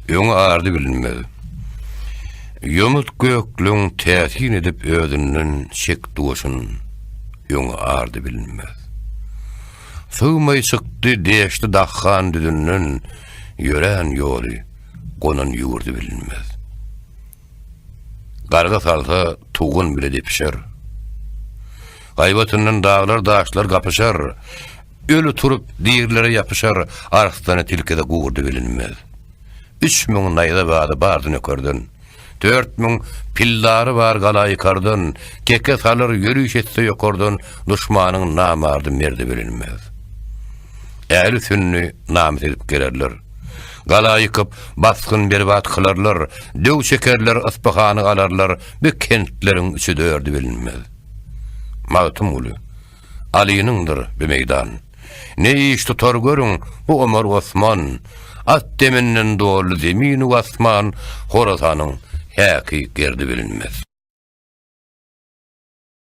Öňi ardy bilinmez. Ýomut gökleň täsin edip özünden çekdi goşun, öňi ardy bilinmez. Sygmaý çykdy deşli dahhan düzünden, ýörän ýoly, gonan ýurdy bilinmez. Garga salsa tugun bile depişer. Gaýbatyndan daglar daşlar gapyşar. Öli turup dirilere ýapyşar, arslany tilkide gurdy bilinmez. 3000 naýza bady bardy nökerden. 4000 pildary bar gala ýykardan, teke salar ýöriş etse ýokardan, duşmanyň namardy merdi bilinmez. Äli sünni namys edip gelerler. Gala ýykyp, basgyn berbat kylarlar, döw çekerler, Yspyhany alarlar, bu kentleriň üçi-dördi bilinmez. Magtymguly, Alynyňdyr bu meýdan. Ne iş tutar görüň, bu Omar Osman, At deminden doldy zemin-u asman, Horasanyň häki gerdi bilinmez.